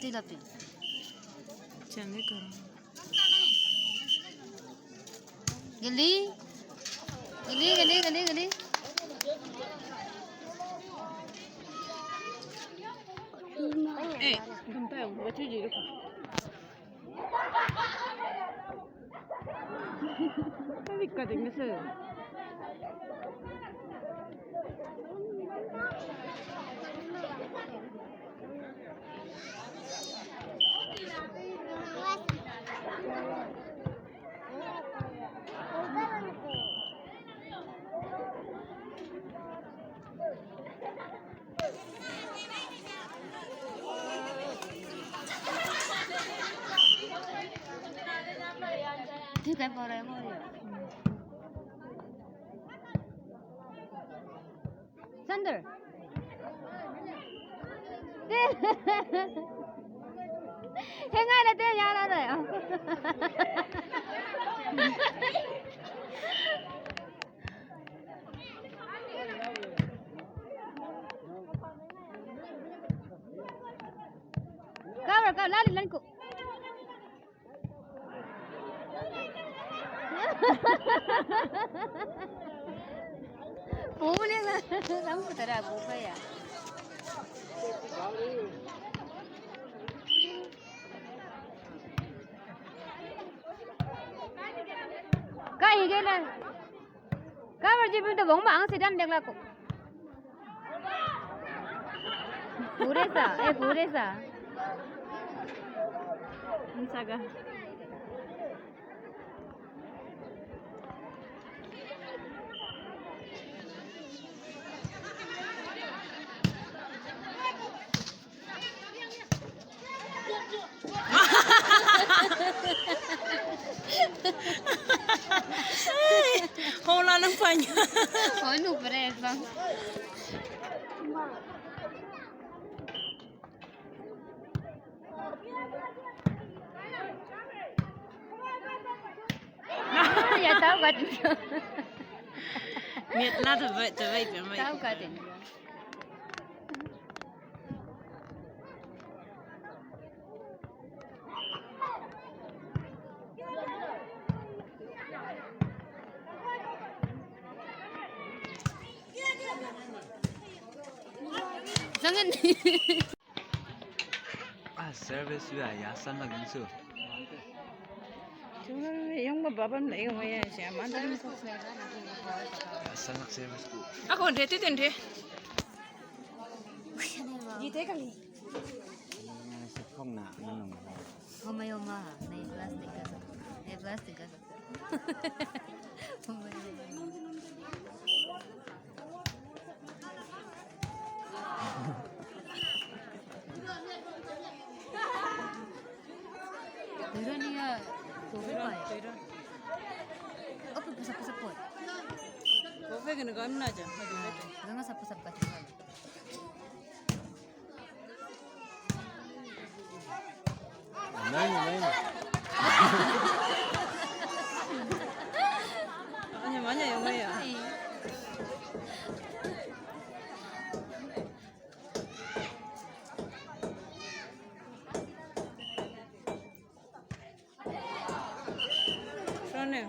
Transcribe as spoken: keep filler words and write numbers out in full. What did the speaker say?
Lapi. Chang e karo. Gali. Gali, gali, gali, gali. Eh, gumta yung, what you do? Sabi ka din kasi. Sander. Hengai le te ya la de. Cover, cover, lali, lali ko. Pule na, ram ko tara ko ya. Ka hi ge la. Cover ji pun to bong ma ang sedan dek la ko. Pure sa, eh, pure sa. Ang saga. Hola, nang panya. Oh, no, pero eso. Ya tahu kan? Niat lah, terbaik, terbaik, terbaik. Tahu kan? Jangan. Ah, service ya, ya, sama gitu. Cuma yang mau babam na yung ya, siya man. Ya, sama service ku. Ako, dete, dete. Dete kali. Sepong na, ano mo? Humay-humay, may plastic ka sa, may plastic ka sa. Humay-humay. Pero niya, kopi pa eh. Opo, pasapasapot. Kopi, ginagamit na dyan. Ganga sapasapot. Main, main. Manya, manya yung maya. Sana.